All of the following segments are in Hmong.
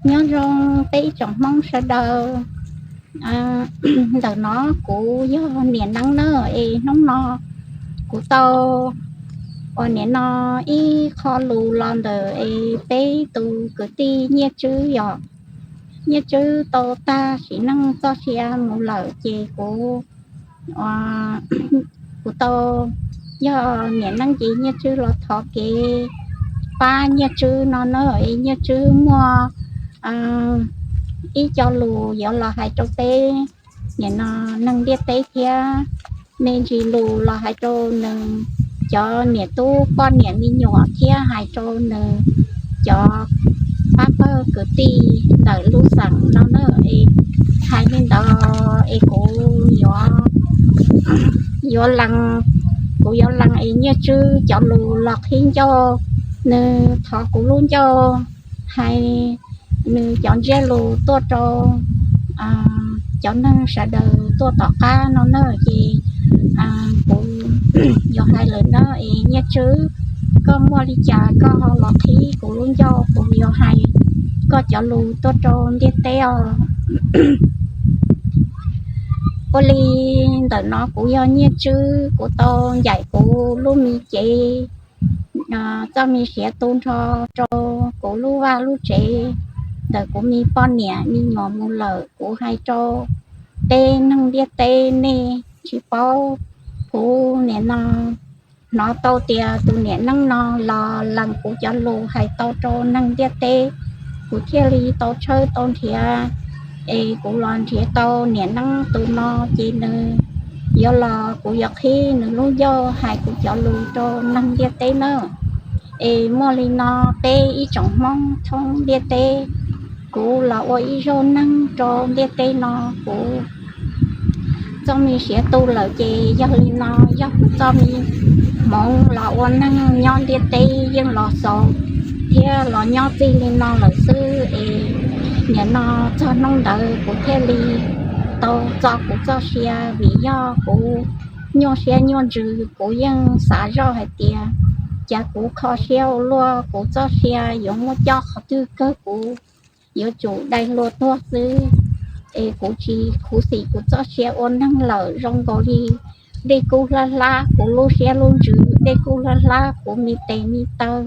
Nyob zoo peb ib tsoom Hmoob sawv daws. Ntawm no kuv yog niam Neeb na, es hnub no kuv tau uas nim no ib qho lus los ntawm es peb tus kwv tij Nyiaj Tswb yom. Nyiaj Tswb tau tag sim neej txoj sia mus lawm ces kuv, kuv tau, yog niam Neeb ces Nyiaj Tswb los thov kev pab Nyiaj Tswb no na, es Nyiaj Tswb muaj ib co lus yuav los hais rau peb nim no neeg ntiaj teb thiab me ntsis lus los hais rau nws cov niam tub poj niam me nyuam thiab hais rau nws cov pab pawg kwv tij ntawm lub xeem no na. Es hais li ntawd es kuv yuav, yuav lees, kuv yuav lees es Nyiaj Tswb cov lus los qhib ncauj, nws thov kuv lub ncauj hais nws cov ntsiab lus tuaj rau cov neeg sawv daws tuaj tom qab no na. Ces kuv yuav hais lawm na es Nyiaj Tswb, koj muaj li cas koj ho los qhib kuv lub ncauj, kuv yuav hais koj cov lus tuaj rau ntiaj teb os. Ua li ntawm no kuv yog Nyiaj Tswb, kuv tau ncaim kuv lub me cev txoj me siav tu nrho rau kuv lub vaj lub tsev ntawm kuv me poj niam me nyuam mus lawm. Kuv hais rau peb neeg ntiaj teb nej tsis paub, kuv nim no hnov tau tias tus niam Neeb no los lees kuv cov lus hais tau rau neeg ntiaj teb, kuv thiaj li tau tshawb tau nrhiav, es kuv los nrhiav tau niam Neeb tus no, ces nws yuav los kuv yuav qhib nws lub ncauj hais kuv cov lus rau neeg ntiaj teb nawb. Es muaj li no peb ib tsoom Hmoob thoob ntiaj teb, kuv los ua ib zaug neeg rau ntiaj teb no, kuv txoj me siav tu lawm ces yog li no, yog kuv txoj me hmoov los ua neeg nyob ntiaj teb yeej los xaus thiab los nyob txij li no lawm xwb es nim no txog hnub ntawd kuv thiaj li tau txo kuv txoj sia, vim yog kuv nyuaj siab nyuaj ntsws, kuv yeej xav zoj hais tias cas kuv kho siab ua luaj, kuv txoj sia yuav muaj coj qhov twg kawg, kuv yuav tsum dai hlua tuag xwb. Es kuv tsis khuv xim kuv txoj sia ua neeg lawm, zoo nkaus li dej kub hlab hlab kuv lub siab lub ntsws, dej kub hlab hlab kuv me tes me taw,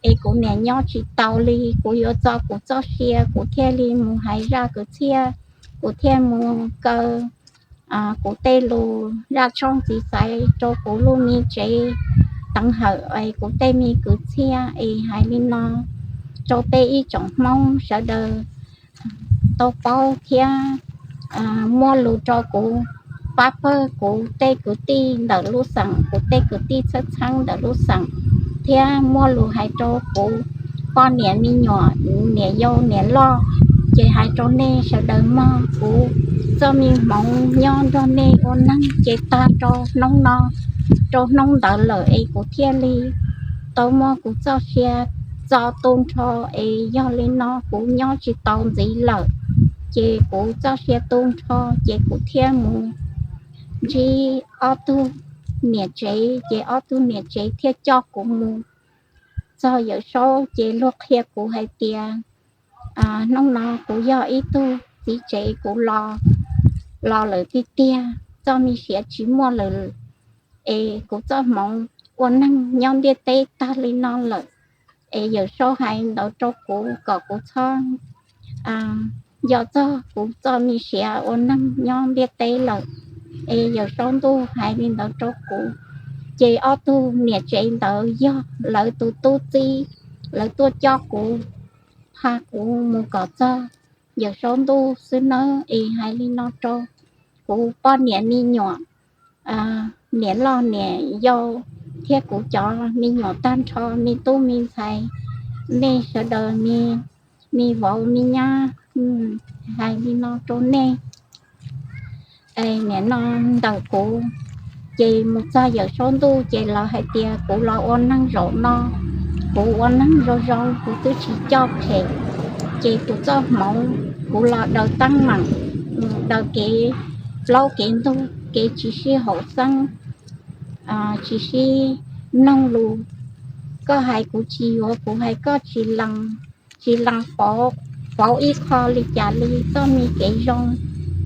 es kuv niam nyob tsis taus li. Kuv yuav txo kuv txoj sia, kuv thiaj li mus hais zaj kwv txhiaj, kuv thiaj mus kaw kuv tej lus zaj tshoob txiv xaiv rau kuv lub me tsev teev hawm es kuv tej me kwv txhiaj. Es hais li no rau peb ib tsoom Hmoob sawv daws tau paub thiab muab lus rau kuv, pab pawg kuv tej kwv tij ntawm lub xeem, kuv tej kwv tij txheeb txheeb ntawm lub xeem, thiab muab lus hais rau kuv poj niam me nyuam, niam yau niam loj. Ces hais rau nej sawv daws mog, kuv txoj me hmoov nyob nrog nej ua neeg ces tag rau hnub no, rau hnub ntawd lawm es kuv thiaj li tau muab kuv txoj sia txo tu nrho. Es yog li no kuv nyob tsis tau ntxiv lawm, ces kuv txoj sia tu nrho, ces kuv thiaj mus ntsib ob tug niam tsev, ces ob tug niam tsev thiaj coj kuv mus txog Yawm Saub, ces luag qhia kuv hais tias hnub no kuv yog ib tug txiv tsev, kuv los, los lawm tiag tiag, txoj me siav tsis muaj lawm, es kuv txoj hmoov ua neeg nyob ntiaj teb tag li no lawm. Es Yawm Saub hais ntawd rau kuv kom kuv txhob nco txog kuv txoj me siav ua neeg nyob ntiaj teb lawm. Es Yawm Saub ntuj hais li ntawd rau kuv, ces ob tug niam tsev ntawd yog lawv tus tub txib, lawv tuaj coj kuv, pha kuv mus kom txog Yawm Saub ntuj xwb nawb. Es hais li no rau kuv poj niam me nyuam, niam loj niam yau, thiab kuv cov me nyuam tag nrho, me tub me ntxhais, nej sawv daws me vauv me nyab, hais li no rau nej. Nim no ntawm kuv ces mus txog Yawm Saub ntuj ces lawv hais tias kuv los ua neeg zaum no, kuv ua neeg zoo zoo, kuv twb tsis coj phem, ces kuv txoj hmoov, kuv los daws teeb meem, daws kev plaub kev ntug, kev tsis sib haum xeeb, tsis sib mloog lus. Koj hais kuv tsis yuav, kuv hais koj tsis lees, tsis las pauv ib qho li cas li txoj me kev zoo,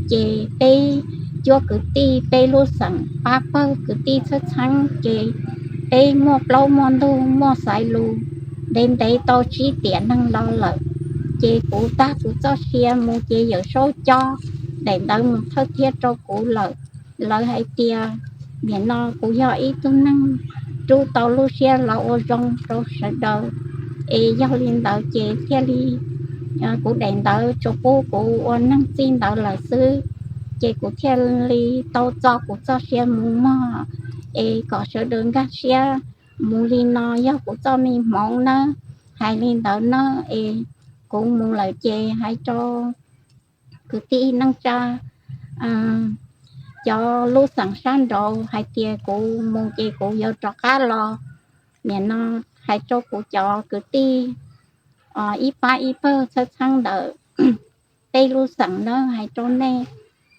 ces peb cuab kwv tij peb lub xeem pab pawg kwv tij txhawb txheeb ces peb muaj plaub muaj ntug muaj xaiv lus ntev ntev tau tsib tiam neeg los lawm. Ces kuv tag kuv txoj sia mus ces Yawm Saub cob daim ntawv mus thawj thiab rau kuv lawm. Lawv hais tias nim no kuv yog ib tug neeg rub tau lub siab los ua zoo rau sawv daws, es yog li ntawd ces thiaj li kuv daim ntawv tsuas pub kuv ua neeg txij ntawd lawm xwb, ces kuv thiaj li tau txo kuv txoj sia mus mog, es kom sawv daws nkag siab mus li no yog kuv txoj me hmoov nawb. Hais li ntawd nawb es kuv mus lawm ces hais rau kwv tij neej tsa cov lub xeem sab nraud hais tias kuv mus ces kuv yuav rov qab los. Nim no hais rau kuv cov kwv tij ib pab ib pawg txhawb txheeb ntawm peb lub xeem nawb, hais rau nej,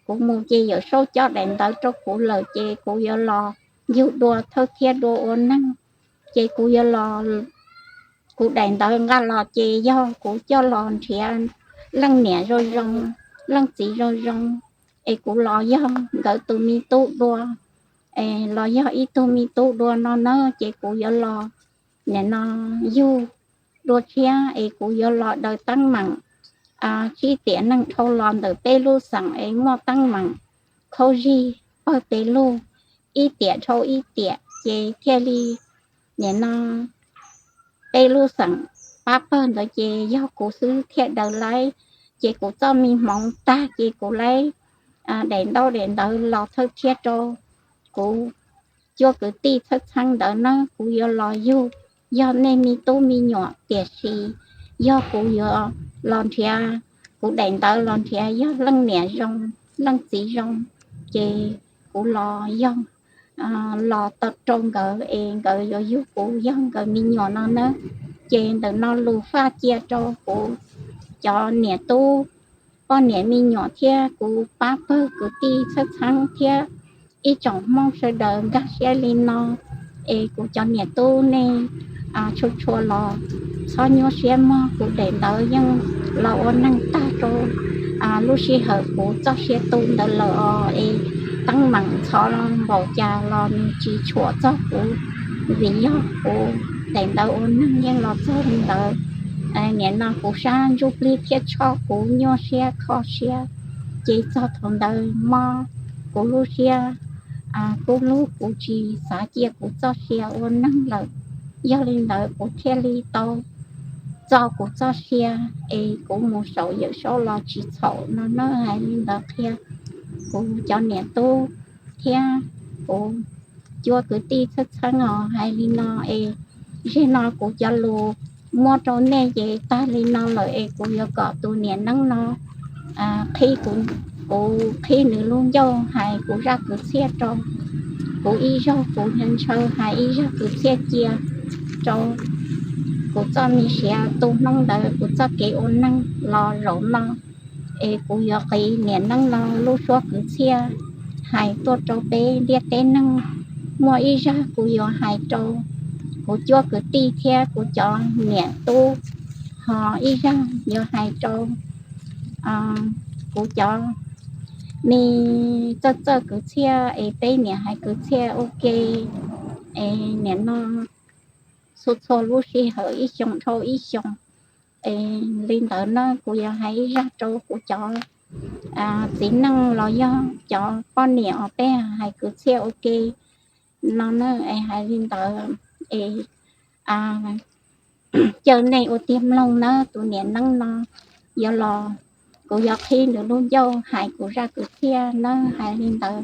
kuv mus ces Yawm Saub cob daim ntawv rau kuv lawm ces kuv yuav los yug dua thawj thiab dua ua neeg, ces kuv yuav los, kuv daim ntawv nqa los ces yog kuv coj los nrhiav leej niam zoo zoo, leej txiv zoo zoo, es kuv los yog nkawd tus me tub dua, es los yog ib tug me tub dua no nawb, ces kuv yuav los nim no yug dua tshiab es kuv yuav los daws teeb meem tsib tiam neeg dhau los ntawm peb lub xeem es muaj teeb meem khaub zig pawg pes lug ib tiam dhau ib tiam ces thiaj li nim no peb lub xeem pab pawg ntawd ces yog kuv xwb thiaj daws laib. Ces kuv txoj me hmoov tag ces kuv laib daim ntaub daim ntawv los thawj thiab rau kuv cuab kwv tij txhawb txheeb ntawd nawb, kuv yuav los yug, yog nej me tub me nyuam, tiam sis yog kuv yuav los nrhiav, kuv daim ntawv los nrhiav yog leej niam zoo, leej txiv zoo, ces kuv los yog los tau rau nkawd es nkawd yuav yug kuv yog nkawd me nyuam no nawb. Ces ntawm no lus faj cia rau kuv cov niam tub, poj niam me nyuam thiab kuv pab pawg kwv tij txhawb txheeb thiab ib tsoom Hmoob sawv daws nkag siab li no, es kuv cov niam tub nej tshua tshua los txhob nyuaj siab mog, kuv daim ntawv yeej los ua neeg tag rau lub sij hawm kuv txoj sia tu ntawd lawm os, es teeb meem ntxhov npaum cas los nws tsis tshuam txog kuv, vim yog kuv daim ntawv ua neeg yeej los txog li ntawd. Nim no kuv sab ntsuj plig thiab tshoj kuv nyuaj siab kho siab, ces txog thaum ntawd mob kuv lub siab, kuv lub kuv tsis xav cia kuv txoj sia ua neeg lawm. Yog li ntawd kuv thiaj li tau txo kuv txoj sia es kuv mus saum Yawm Saub los tsis txhaum no nawb. Hais li ntawd qhia kuv cov niam tub thiab kuv cuab kwv tij txhawb txheeb os. Hais li no es zeg no kuv cov lus muab rau nej ces tag li no lawm es kuv yuav kom tus niam neeb no qhib, kuv qhib nws lub ncauj hais kuv zaj kwv txhiaj rau. Kuv ib zaug kuv ntshaw hais ib zaj kwv txhiaj cia rau kuv txoj me siav tu hnub ntawd kuv txoj kev ua neeg los zaum no, es kuv yuav qiv niam neeb no lub suab kwv txhiaj hais tuaj rau peb ntiaj teb neeg. Muaj ib zaj kuv yuav hais rau kuv cuab kwv tij thiab kuv cov niam tub, ho ib zaj yuav hais rau kuv cov me txawj txawj kwv txhiaj es peb niam hais kwv txhiaj ua ke es nim no txhua txhua lub sij hawm ib xyoo dhau ib xyoo. Es li ntawd na kuv yuav hais ib zaj rau kuv cov txiv neej los yog cov poj niam uas peb hais kwv txhiaj ua ke no na. Es hais li ntawd es caw nej ua tiag mloog nawb. Tus niam neeb no yuav los, kuv yuav qhib nws lub ncauj hais kuv zaj kwv txhiaj nawb. Hais li ntawd,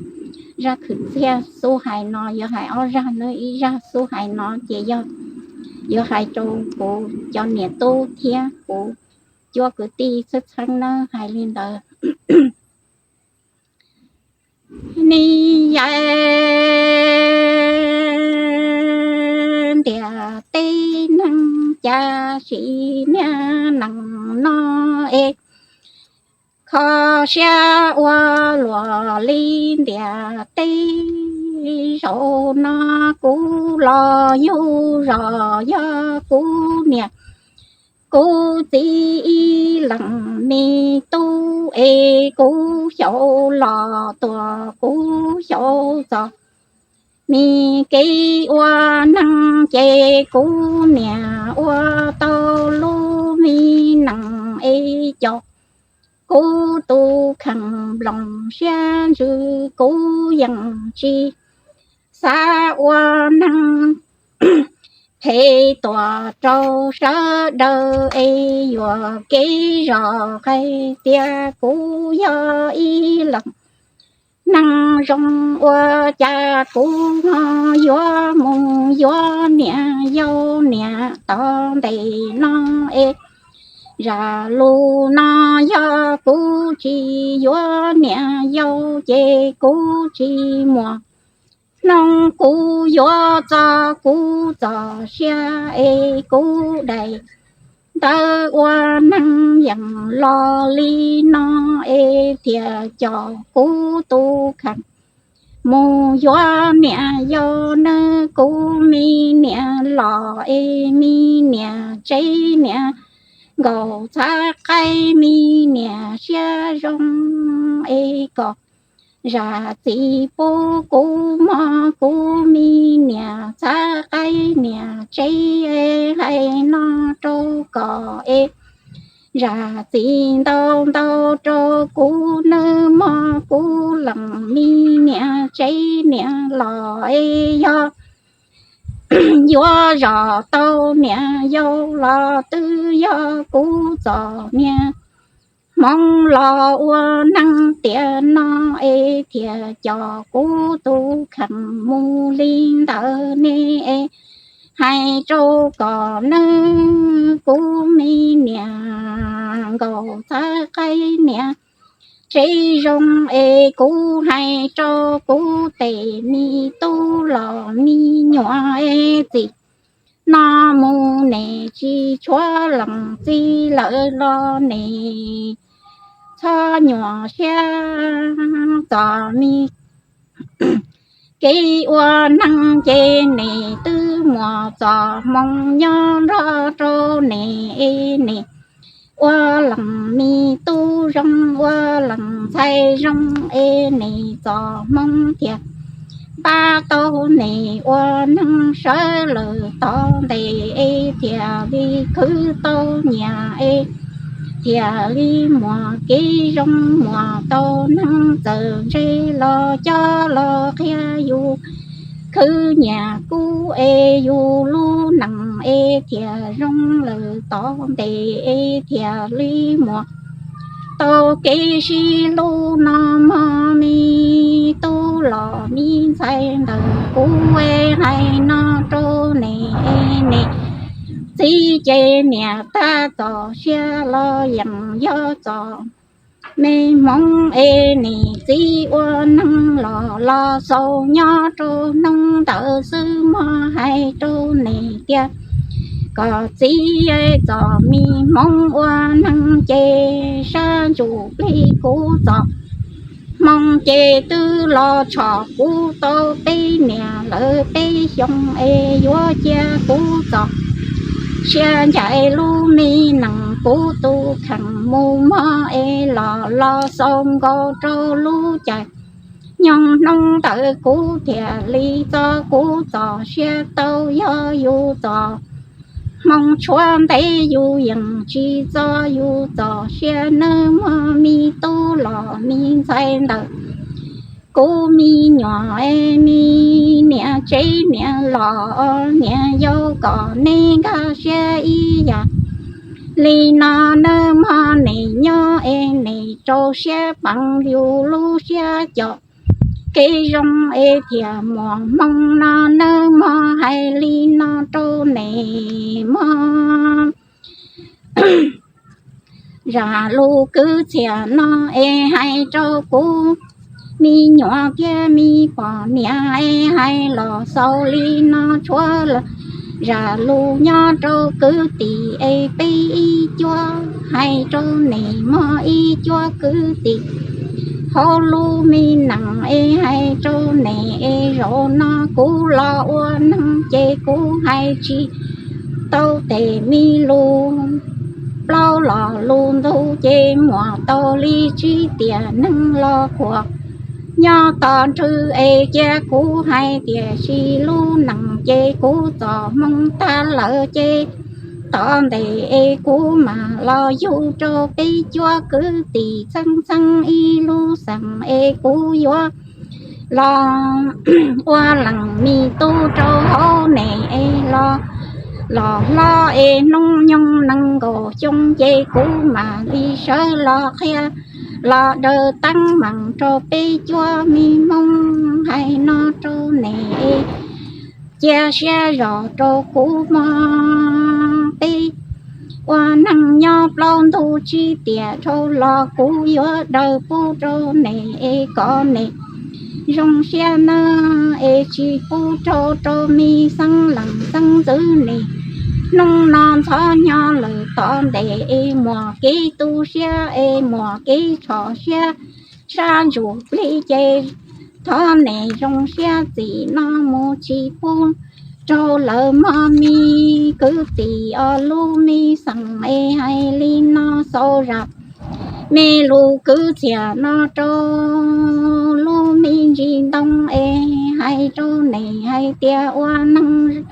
zaj kwv txhiaj xub hais no yuav hais ob zaj nawb. Ib zaj xub hais no ces yog yuav hais rau kuv cov niam tub thiab kuv cuab kwv tij txhawb txheeb nawb. Hais li ntawd, niag yawg ntiaj teb neeg, cas sim niaj neeg no es kho siab ua luaj li ntiaj teb. Zaum no kuv los yug zos yog kuv niam kuv txiv ib leeg me tub es kuv xyaum los tuag kuv xyaum txog me kev ua neeg ces kuv niam ua tau lub me nees es coj kuv tus kheej nplooj siab ntsws kuv yeej tsis xav ua neeg phem tuaj rau sawv daws es yuam kev zog hais tias kuv yog ib leeg neeg zoo ua cas kuv ho yuav mus yuav niam yau niam tom ntej no es zaj lus no yog kuv tsis yuav niam yau ces kuv tsis muaj hnub kuv yuav txog kuv txoj sia es kuv daim ntawv ua neeg yeej los li no es thiaj coj kuv tus kheej mus yuav niam yau nawb. Kuv me niam los es me niam tsev niam nkaus txhav qaib me niam siab zoo es kom zam txim pub kuv mog kuv me niam txhav qaib niam tsev es hais no rau kom es zam txim ntau ntau rau kuv nawb mog kuv leej me niam tsev niam los es yog yuav zam tau niam yau los twb yog kuv txom niam hmoov los ua neeg tiam no es thiaj coj kuv tus kheej mus li ntawd ne es hais rau kom nawb kuv me niam nkaus txhav qaib niam tsev zoo es kuv hais rau kuv tej me tub los me nyuam es txij no mus nim tsis tshuav leej txiv lawm los nim txhob nyuam siab txog me kev ua neeg ces nim twb muaj txoj hmoo nyob nrog rau nim es nim ua leej me tub zoo ua leej ntxhais zoo es nim txoj hmoo thiaj pab tau nim ua neeg sawv lawm tom ntej es thiaj li khwv tau nyiaj es thiaj li muaj kev zoo muaj tau neeg txawj ntse los coj los qhia yus khwv nyiaj kub es yus lub neej es thiaj zoo lawm tom ntej es thiaj li muaj tau kev sib hlub no mog me tub los me ntxhais ntawm kuv es hais no rau nim es nim txiv ces niam tab txoj sia los yeej yog txoj me hmoov es nim txiv ua neeg los los xaus nyob rau hnub ntawd xwb mog hais rau nim tias kom txiv txoj me hmoov ua neeg ces sab ntsuj plig kuv txoj hmoo ces twb los tshom kuv tau peb niam lawv peb xyoo es yuav cia kuv txoj sia ncaim lub me nees kuv tus kheej mus mog es los los xaus nkaus rau lub caij nyoog hnub ntawd kuv thiaj li txo kuv txoj sia tau yog yus txoj hmoo tshuav ntev yus yeej tsis txo yus txoj sia nawb mog me tub los me ntxhais ntawm kuv me nyuam es me niam tsev niam los niam yau kom neb nkag siab ib yam li no nawb mog nim nyob es nim rau siab peev yus lub siab coj kev zoo es thiaj muaj hmoo no nawb mog hais li no rau nim mog. Zaj lus kwv txhiaj no es hais rau kuv me nyuam thiab me poj niam es hais los xaus li no tshuav lawm zaj lus nyob rau kwv tij es peb ib cuab hais rau nim mog ib cuab kwv tij hauv lub me nees es hais rau nim es zaum no kuv los ua neeg ces kuv hais tsis tau tej me lus plaub los lub ntuj ces muaj tau li tsib tiam neeg los qhuas nyob tom nrwg es cia kuv hais tiam sis lub neej ces kuv txom hmoo tag lawm ces tom ntej es kuv mam los yug rau peb cuab kwv tij txheeb txheeb ib lub xeem es kuv yuav los ua leej me tub rau hauv nej es los, los hlob es hnub nyoog nees nkaum xyoo ces kuv mam li sawv los qhia los daws teeb meem rau peb cuab me Hmoob hais no rau nej es cia siab zog rau kuv mog. Peb ua neej nyob plaub ntug tsib tiam dhau los kuv yuav daws pub rau nej es kom nej zoo siab nawb es tsis pub rau rau me xeeb leej xeeb ntxwv nej. Hnub no ntxhov nyob lawm tom ntej es muaj kev tu siab es muaj kev tsho siab sab ntsuj plig ces thov nej zoo siab txim no mus tsis pub rau lawv mog me kwv tij os. Lub me xeem es hais li no xaus zam me lus kwv txhiaj no rau lub me ntsis ntoo es hais rau nej hais tias ua neeg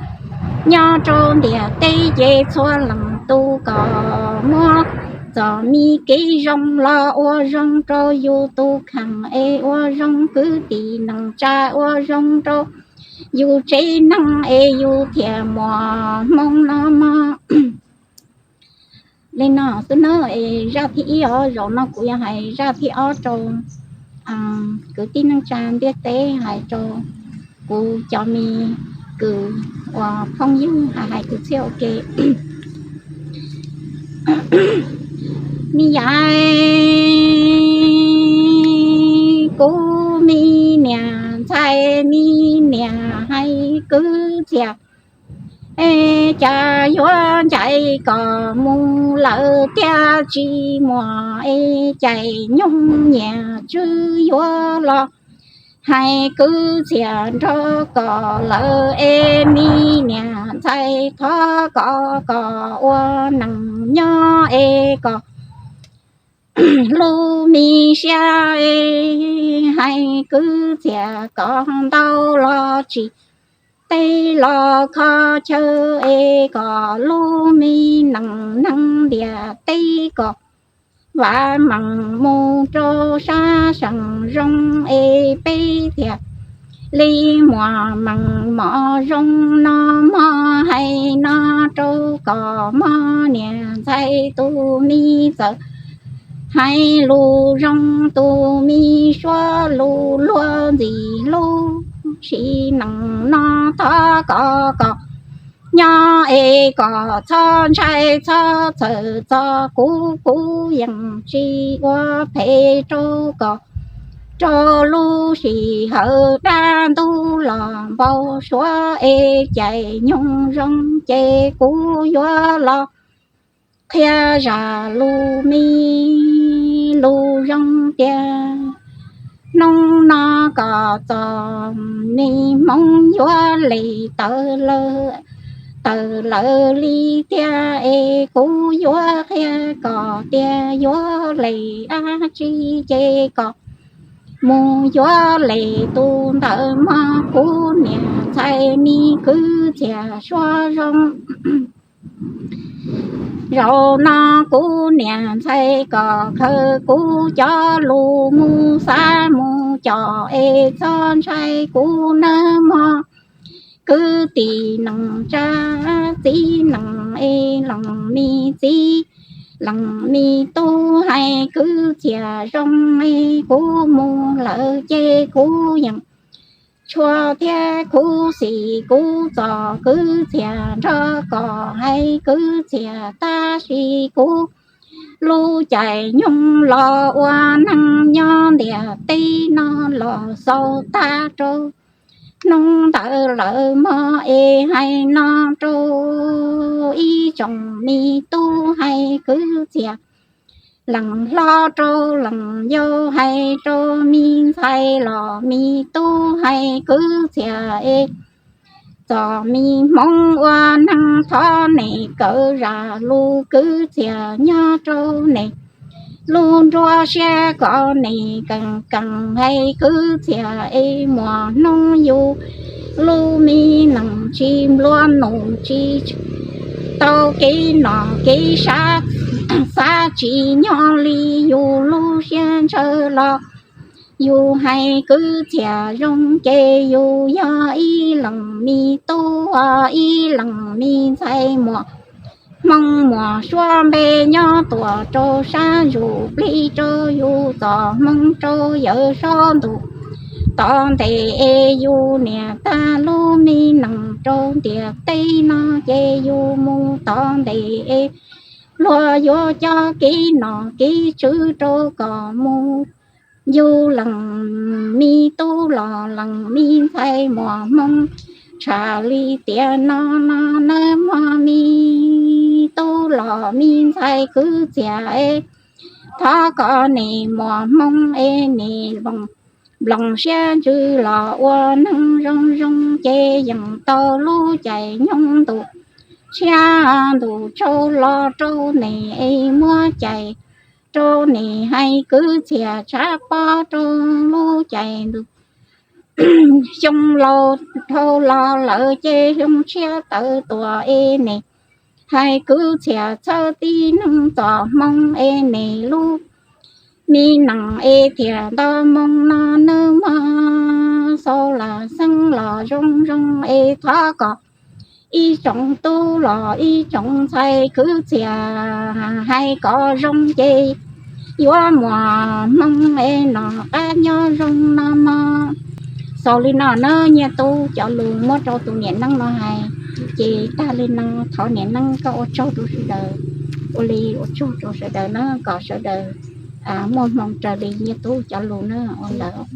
nyob rau ntiaj teb ces txhua leej tus kom muab txoj me kev zoo los ua zoo rau yus tus kheej es ua zoo kwv tij neej tsa ua zoo rau yus tsev neeg es yus thiaj muaj hmoo no mog. Li no xwb na, es zaj thib ib os, zaum no kuv yuav hais zaj thib ob rau kwv tij neej tsa ntiaj teb, hais rau kuv cov me kwv uas phooj ywg hais hais kwv txhiaj ua ke. Me yaig, kuv me niam ntxhais me niam hais kwv txhiaj, es cas yuav ncaim kom mus lawm tiag tsis muaj es cais nyoog nyias tswv yuav los hais kwv txhiaj nrog kom lawm es me niam ntxhais thov kom kom ua neej nyob es kom lub me siab es hais kwv txhiaj kom ntau los tsis teb los kho chaw es kom lub me neej neeg ntiaj teb kom vam meej mus rau sab seem zoo es peb thiaj li muaj meej mom zoo no mog. Hais no rau kom mog niam ntxhais tus me txawj hais lus zoo, tus me suav lus luag ntxim hlub, sim neej no thov kom kom nyob es kom txhob ntshai txhob txhawj txog kuv, kuv yeej tsis ua phem rau kom, rau lub sij hawm dab ntub los npau suav es cais nyoog zoo ces kuv yuav los qhia zaj lus me lus zoo tiag. Hnub no kom txog me hmoov yuav les tawm lawm, tawm lawm li tiag es kuv yuav qhia kom tiag yuav les dab tsi ces kom mus yuav les tus ntawd mog. Kuv niam ntxhais me kwv txhiaj suav zoo, zaum no kuv niam ntxhais kom khaws kuv cov lus mus xav mus com es txhob ntshai kuv nawb mog. Kwv tij neej tsa, txiv neej es leej me txiv, leej me tub hais kwv txhiaj zoo es kuv mus lawm ces kuv yeej tshua thiab kuv xis kuv txom kwv txhiaj nrog kom hais kwv txhiaj, tab sis kuv lub caij nyoog los ua neeg nyob ntiaj teb no los xaus tag rau hnub ntawd lawm mog. Es hais no rau ib tsoom me tub hais kwv txiaj, leej hlob rau leej yau, hais rau me ntxhais los me tub hais kwv txiaj es tos me hmoob ua neeg thov nim kawm zam lub kwv txhiaj nyob rau nim lub nruab siab kom nim keem keem hais kwv txhiaj es muaj hnub yus lub me neej tsis nplua nuj tsis tau kev nom kev tshav, xav tsis nyob li yus lub siab ntshaw los yus hais kwv txhiaj zoo ces yus yog ib leeg me tub ib leeg me ntxhais muaj hmoo muaj suab npe nyob tuaj rau sab ntsuj plig rau yus txoj hmoo rau yawm saub ntuj. Tom ntej es yus niam tag lub me neej rau ntiaj teb no ces yus mus tom ntej es luag yuav coj kev nom kev tswv rau kom mus. Yus leej me tub los leej me ntxhais muaj hmoo tshaj li tiam no no nawb mog me tub los me ntxhais kwv txhiaj es thov kom nim muaj hmoo es nim nplooj siab ntsws los ua neeg zoo zoo ces yeej tau lub caij nyoog ntuj tshiab ntuj tsaus los rau nim es muab cai rau nim hais kwv txhiaj tshav pob rau lub caij ntuj xyoo laus dhau los lawm ces xyoo tshiab tawm tuaj es nim hais kwv txhiaj txhawb tib neeg txoj hmoo es nim lub me neej es thiaj nto moo no nawb mog. Xaus lam xeeb los zoo zoo es thov kom ib tsoom tub los ib tsoom ntxhais kwv txhiaj hais kom zoo ces yuav muaj hmoo es noj qab nyob zoo no mog. Xaus li no nawb, nyiaj tub cov lus muab rau tus niam neeb no hais ces tag li no. Thov niam neeb koj ua tsaug rau sawv daws, ua li ua tsaug rau sawv daws na, kom sawv daws muaj hmoo raws li nyiaj tub cov lus na ua lawm.